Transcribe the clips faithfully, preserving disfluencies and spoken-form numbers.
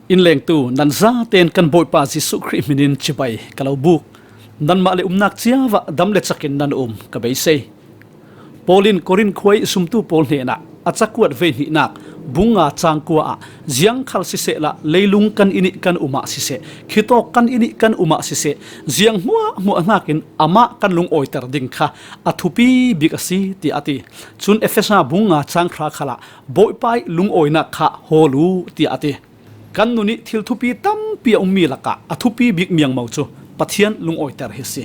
Inn lengtu nan zaten kan Bawipa Jesuh Khrih hminin cibai ka lo buk. Nanmah le umnak ciavah dam le cakin nan um ka beisei. Paul in Korin khua-ih zumtu pawl hnenah a cakuat vei hnihnak bung nga cang kua ah, ziang khal sisehla leilung kan inn ih kan umah siseh, khitawk kan inn ih kan umah siseh, ziang hmuahhmuah hnakin amah kan lungawiter ding kha a thupi bik a si, tiah a ti. Cun Efesa bung nga cang hra khalah Bawipa ih lungawinak kha hawl uh, tiah a ti. Kan nun ih thil thupi tampi a ummi lakah a thupi bik miangmo cu Pathian lungawiter hi a si.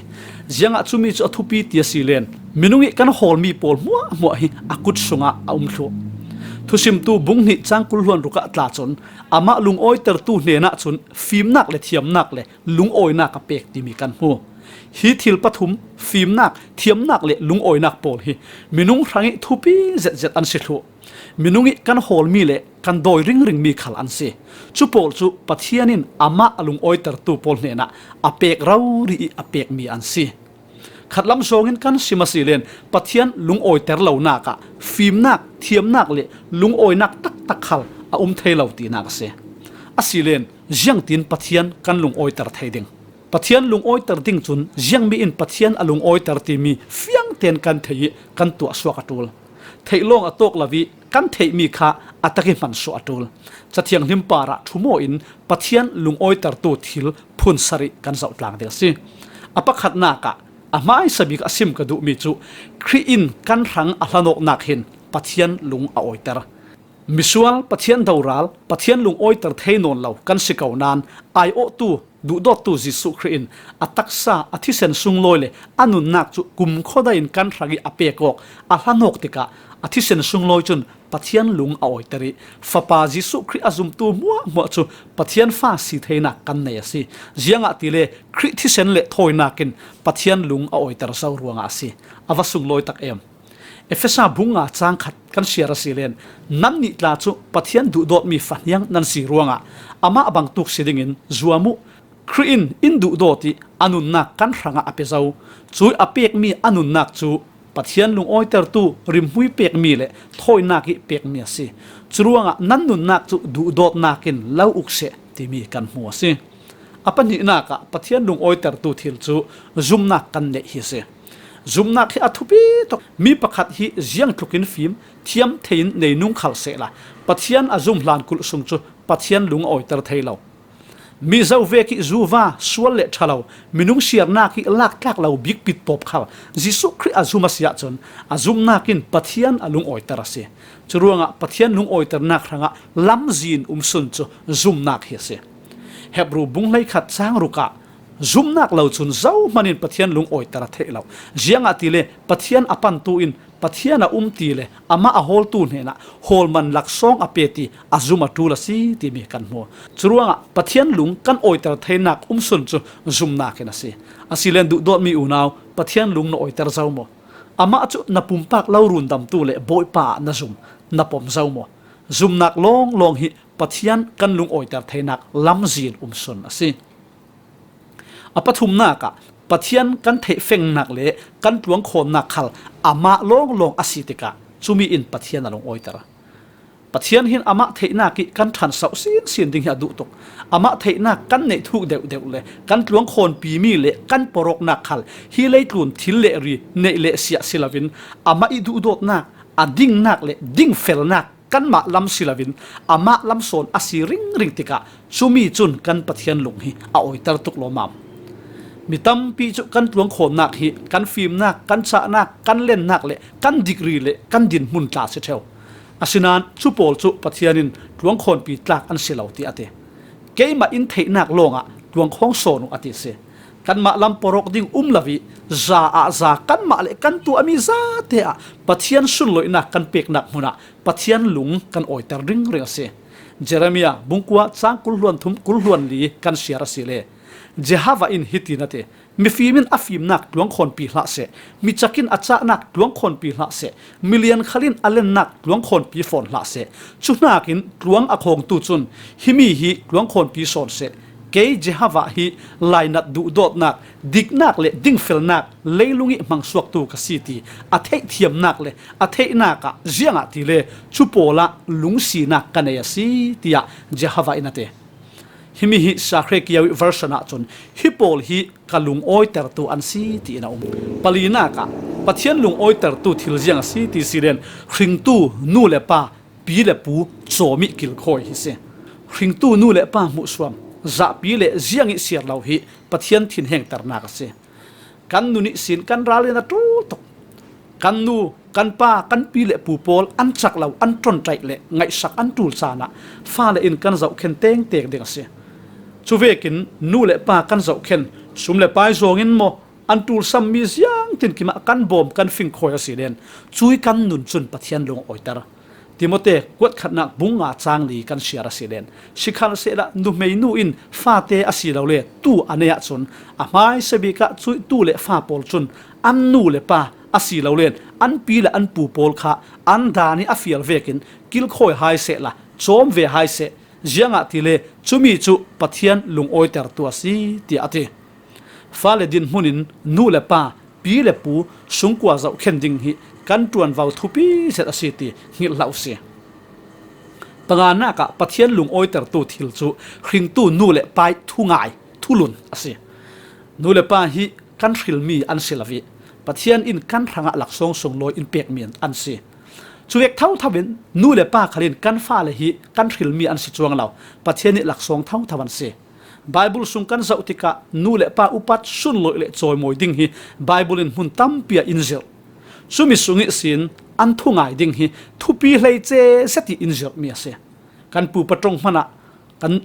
Ziangah cumi cu a thupi ti a si len, minung ih kan hawlmi pawl hmuahhmuah hi a kut sungah a um thluh. Thusimtu bung hnih cang kul hluan ruk ah tla cun amah lungawitertu hnenah cun fimnak le thiamnak le lungawinak a pek timi kan hmu. Hi thil pathum, fimnak, thiamnak le lungawinak pawl hi minung hrangih thupi zetzet an si thluh. Minung ih kan hawlmi le kan dawi ringringmi khal an si. Cu pawl cu Pathian in amah a lungawitertu pawl hnenah a pek rori ih a pekmi an si. Khatlam zawngin kan sim a si len, Pathian lungawiter lonak ah fimnak, thiamnak le lungawinak taktak khal a um thei lo tinak a si. A si len, ziangtin Pathian kan lungawiter thei ding? Pathian lungawiter ding cun ziangmi in Pathian a lungawiter timi fiangten kan thei ih kan tuahsuak a ṭul. Theih lawng a tawk lo ih kan theihmi kha a tak ih hmansuah a ṭul. Cathianghlim parah ṭhumawin Pathian lungawitertu thil phun sarih kan zohtlang ding a si. A pakhatnak ah a hmaisa bik a sim ka duhmi cu Khrih in kan hrang a hlanawknak hin Pathian lung a awiter. Misual, Pathian doral, Pathian lungawiter thei nawn lo kan si ko nain, aiawhtu, duhdawttu Jesuh Khrih in a taksa a thisen sunglawi le a nunnak cu kumkhua dai in kan hrangih a pek awk, a hlanawk tikah a thisen sunglawi cun Pathian lung a awiter ih Fapa Jesuh Khrih a zumtu hmuahhmuah cu Pathian fa si theinak kan nei a si. Ziangahtile Khrih thisen le thawinak in Pathian lung a awiter zo ruangah a si. A va sunglawi tak em! Efesa bung nga cang khat kan siar a si len, nannih tla cu Pathian duhdawtmi fahniang nan si ruangah amah bangtuk si dingin zuam uh. Khrih in in duhdawt ih a nunnak kan hrangah a pia zo. Cuih a pekmi a nunnak cu Pathian lungawitertu rimhmui pekmi le thawinak ih pekmi a si. Curuangah nan nunnak cu duhdawtnak in lo uk seh timi kan hmu a si. A pahnihnak ah Pathian lungawitertu thil cu zumnak kan neih hi a si. Zumnak hi a thupi tuk. Mi pakhat hi ziangtlukin fim, thiam thei in nei nung khal sehla, Pathian a zum hlan kulh sung cu Pathian lung a awiter thei lo. Mi zo vek ih zuva, sual le ṭha lo, minung siarnak ih laktlak lo bik pittawp khal Jesuh Khrih a zum a si ahcun a zumnak in Pathian a lungawiter a si. Curuangah Pathian lungawiternak hrangah lamzin um sun cu zumnak hi a si. Hebru bung hleikhat cang ruk ah zumnak lo cun zohman in Pathian lungawiter a theih lo. Ziangahtile Pathian a pantu in Pathian a um ti le amah a hawltu hnenah hawlman laksawng a pe ti a zum a ṭul a si timi kan hmu. Curuangah Pathian lung kan awiter theinak um sun cu zumnak in a si. A si len duhdawtmi unau, Pathian lung na awiter zo maw? Amah cu na pumpak lo rundamtu le Bawipa ah na zum, na pom zo maw? Zumnak lawnglawng hi Pathian kan lungawiter theinak lamzin um sun a si. A pathumnak ah Pathian kan theihfengnak le kan tluangkhawnnak khal amah lawnglawng a si tikah cumi in Pathian a lungawiter. Pathian hin amah theihnak ih kan ṭhansoh sinsin ding hi a duh tuk. Amah theihnak kan neih thuk deuhdeuh le kan tluangkhawnpimi le kan poroknak khal hi leitlun thil le ri neih le siah si loin amah ih duhdawtnak, a dingnak le dingfelnak kanmah lam si loin amah lam sawn a si ringring tikah cumi cun kan Pathian lung hi a awiter tuk lawmmam. Mi tampi cu kan tluangkhawnnak hi kan fimnak, kan cahnak, kan lennak le kan dikri le kan dinhmun tla a si ṭheu. Asinain cu pawl cu Pathian in tluangkhawnpi tlak an si lo, tiah a ti. Keimah in theihnak lawngah tluangkhawng sawn uh a ti a si. Kanmah lam porok ding um lo ih za ah za kanmah le kan tuahmi zate ah Pathian sunloihnak kan peknak hmunah Pathian lung kan awiter ringring a si. Jeremiah bungkua cang kul hluan thum kul hluan li kan siar a si le, Jehovah in hiti na ti, mifim in a fimnak tluangkhawnpi hlah seh, micak in a cahnak tluangkhawnpi hlah seh, milian khal in a lennak tluangkhawnpi fawn hlah seh. Cuhnakin tluang a khawngtu cun, himi hi tluangkhawnpi sawn seh. Kei Jehovah hi lainat duhdawtnak, diknak le dingfelnak leilung ih hmangsuaktu ka si ti a theihthiamnak le a theihnak ah ziangahtile cu pawl ah lungsinak ka nei a si, tiah Jehovah in a ti. Himi hi Sakre Kiawi version ah cun hi pawl hi ka lungawitertu an si tiin a um. Palinak ah Pathian lungawitertu thil ziang a si ti si len hringtu nu le pa, pi le pu cawm ih kilkhawi hi si. Hringtu nu le pa hmuhsuam, zahpi le ziang ih siar lo hi Pathian thinhengternak a si. Kan nun ihsin kan ral in a ṭul tuk. Kan nu, kan pa, kan pi le pu pawl an cak lo, an ṭonṭaih le ngaihsak an ṭul caan ah fale in kan zohkhen tengteng ding a si. Cuvekin nu le pa kan zohkhen, sum le pai zawng in maw, an ṭulsammi ziangtin kimah kan bawm, kan fingkhawi a si len, cui kan nun cun Pathian lungawiter. Timote kuat khatnak bung nga cang li kan siar a si len, sikhalsehla nuhmei nu in fate a si lo le tu a nei ahcun a hmaisa bik ah cuih tu le fa pawl cun an nu le pa a si lo len an pi le an pu pawl kha an dan ih a fial vekin kilkhawi hai sehla cawm ve hai seh, ziangahtile cumi cu Pathian lungawitertu a si, tiah a ti. Fale dinhmun in nu le pa, pi le pu sungkua zohkhen ding hi kan ṭuanvo thupi zet a si ti hngilh hlah u si. Panganak ah Pathian lungawitertu thil cu hringtu nu le pa ih thungai, thulun a si. Nu le pa hi kan hrilmi an si lo ih Pathian in kan hrangah laksawng sunglawi in pekmi an si. Cuvek thotho in nu le pa khal in kan fale hi kan hrilmi an si cuang lo, Pathian ih laksawng thotho an si. Baibal sung kan zoh tikah nu le pa upat sunlawih le cawimawi ding hi Baibal in hmun tampi ah in zirh. Cumi sung ihsin an thungai ding hi thupi hleice zet ih in zirhmi a si. Kan pu paṭong hmanah kan,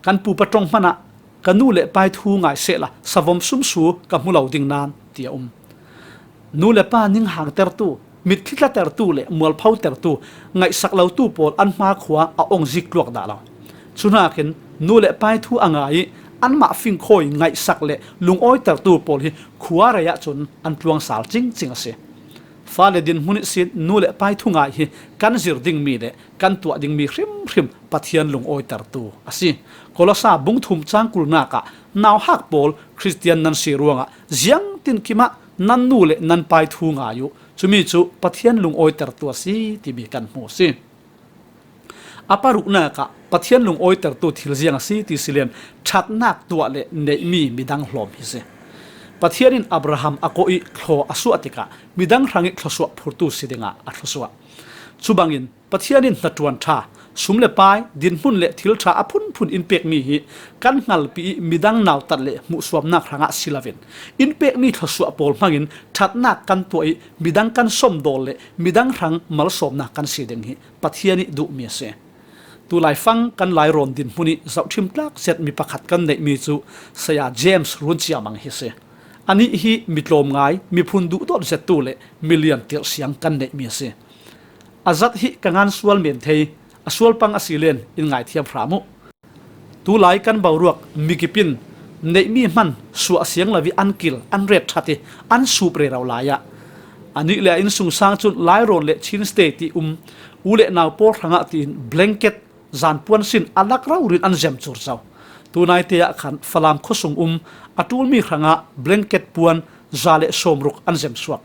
kan pu paṭong hmanah ka nu le pa ih thungai sehla savom sumsu ka hmu lo ding nan, ti a um. Nu le pa ninghangtertu, mitthli tlatertu le mualphotertu, ngaihsak lotu pawl an hmakhua a ong zik tluak dah lo. Cuhnakin nu le pa ih thu a ngai ih anmah fingkhawi ngaihsak le lungawitertu pawl hi khuarei ahcun an tluangsal cingcing a si. Fale dinhmun ihsin nu le pa ih thungai hi kan zir dingmi le kan tuah dingmi hrimhrim Pathian lungawitertu a si. Kolosa bung thum cang kulnak ah, nauhak pawl, Khristian nan si ruangah ziangtin kimah nan nu le nan pa ih thu ngai uh. Cumi cu Pathian lungawitertu a si timi kan hmu a si. A paruknak ah Pathian lungawitertu thil ziang a si ti si len ṭhatnak tuah le neihmi midang hlawm hi si. Pathian in Abraham a kawh ih thlaw a suah tikah midang hrangih thluasuah phurtu si dingah a thluasuah. Cubangin Pathian in hnaṭuan ṭha, sum le pai, dinhmun le thil ṭha a phunphun in pekmi hi kan hngalpi ih midang nautat le hmuhsuamnak hrangah si loin in pekmi thluasuah pawl hmangin ṭhatnak kan tuah ih midang kan somdawl le midang hrang malsawmnak kan si ding hi Pathian ih duhmi a si. Tulaifang kan lairawn dinhmun ih zohṭhim tlak zet mi pakhat kan neihmi cu Saya James Runcia Mang hi si. Anih hi mi tlawm ngai, miphun duhdawt zettu le milian tirhsiang kan neihmi a si. A zat hi ka ngan sual men thei, a sual pang a si len in ngaithiam hram uh. Tulai kan boruak mikip in neihmi hman suah siang lo ih an kil, an ret ṭhat ih an sup rero lai ah, anih le a innsungsang cun lairawn le Chin State ih um u le nau pawl hrangah tiin blanket, zanpuan sin a lak rori in an zem cur co. Tunaite ah khan Falam khuasung um a ṭulmi hrangah blanket puan za le sawmruk an zem suak.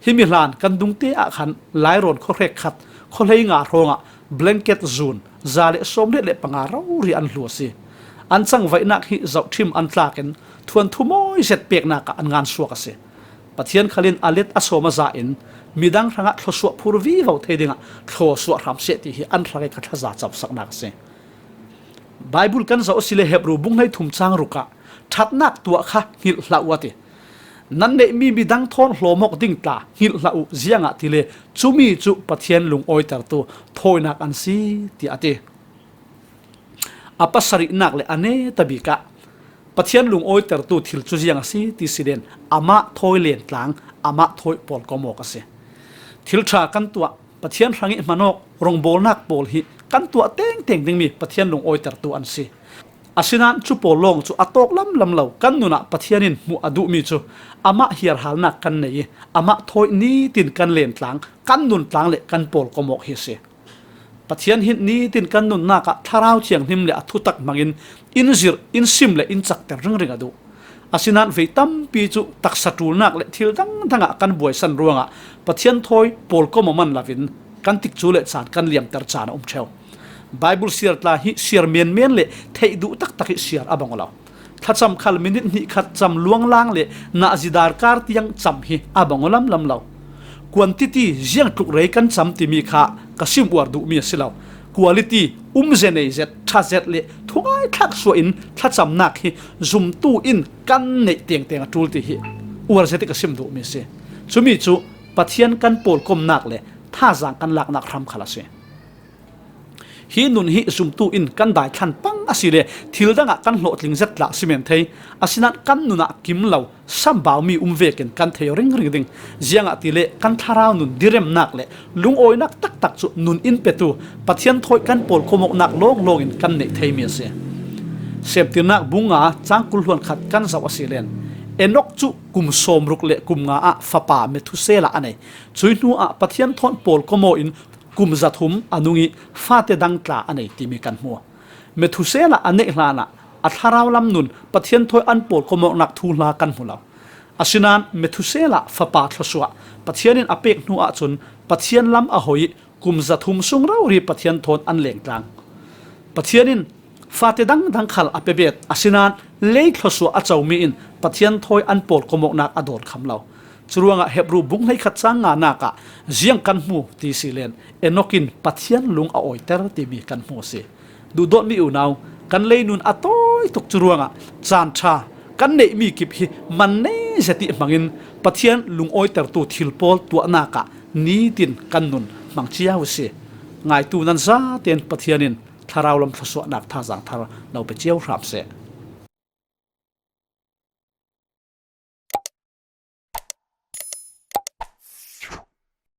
Himi hlan kan dungte ah khan lairawn khuahrek khat khuahlei nga hrawngah blanket zun za le sawmriat le panga rori an hlu a si. An cangvaihnak hi zohṭhim an tlakin thuanthu mawi zet peknak ah an ngan suak a si. Pathian khal in a let a sawm a za in midang hrangah thluasuah phur vivo thei dingah thlawsuah hram seh ti hi an hrangih ka thlaza cawsaknak a si. Baibal kan zoh asile Hebru bung hleithum cang ruk ah ṭhatnak tuah kha hngilh hlah uh a ti. Nan neihmi midang thawn hlawm awk ding tla hngilh hlah uh, ziangahtile cumi cu Pathian lungawitertu thawinak an si, tiah a ti. A pasarihnak le a neta bik ah Pathian lungawitertu thil cu ziang a si ti si len amah thawi lentlang, amah thawi pawlkom awk a si. Thil ṭha kan tuah, Pathian hrangih hman awk rongbawlnak pawl hi kan tuah tengteng dingmi Pathian lungawitertu an si. Asinain cu pawl lawng cu a tawk lamlam lo, kan nun ah Pathian in hmuh a duhmi cu amah hiarhalnak kan nei ih amah thawi nitin kan lentlang, kan nuntlang le kan pawlkom awk hi a si. Pathian hin nitin kan nunnak ah Thlarau Thianghlim le a thutak hmangin in zirh, in sim le in cakter ringring a duh. Asinain vei tampi cu taksa ṭulnak le thil dangdang ah kan buaisan ruangah Pathian thawi pawlkom aw man loin kan tikcu le caan kan liamter caan a um ṭheu. Bible siar tla hi siar menmen le theih duh taktak hi siar a bang aw lo. Thlacam khal minit hnih khat cam luanglang le nahzi darkar tiang cam hi a bang aw lamlam lo. Quantity ziang tluk rei kan cam timi kha ka sim uar duhmi a si lo. Quality umze nei zet, ṭha zet le thungai thlak suahin thlacamnak hi zumtu in kan neih tengteng a ṭul ti hi uar zet i ka sim duhmi a si. Cumi cu Pathian kan pawlkomnak le thazaang kan laknak hram khal a si. Hi nun hi zumtu in kan daithlan pang asile thil dangah kan hlawhtling zet tla a si men thei. Asinain kan nunah kim lo sambaumi um vekin kan thei aw ringring ding. Ziangahtile kan thlarau nun diremnak le lungawinak taktak cu nun in petu Pathian thawi kan pawlkomawknak lawnglawngin kan neih theimi a si. Semtirnak bung nga cang kul hluan khat kan zoh asilen Enok cu kum sawmruk le kum nga ah fapa Methusela a nei. Cui hnuah Pathian thawn pawlkomaw in kum zathum a nung i fate dang tla a nei timi kan hmu. Methusela a neih hlanah a thlarau lam nun Pathian thawi an pawlkomawknak thu hla kan hmu lo. Asinain Methusela fapa thluasuah Pathian in a pek hnu ahcun Pathian lam a hoi i kum zathum sung rori Pathian thawn an lengtlang. Pathian in fate dangdang khal a pe bet, asinain lei thluasuah a comi in Pathian thawi an pawlkomawknak a dawn kham lo. Curuangah Hebru bung hleikhat cang nganak ah ziang kan hmu ti silen Enok in Pathian lung a awiter timi kan hmu a si. Duhdawtmi unau, kan leinun a tawi tuk curuangah caan ṭha kan neihmi kip hi man nei zet i hmangin Pathian lungawitertu thil pawl tuahnak ah nitin kan nun hmang cio a si. Ngaitu nan zaten Pathian in thlarau lam thluasuahnak thazaang thar lo pe cio hram seh.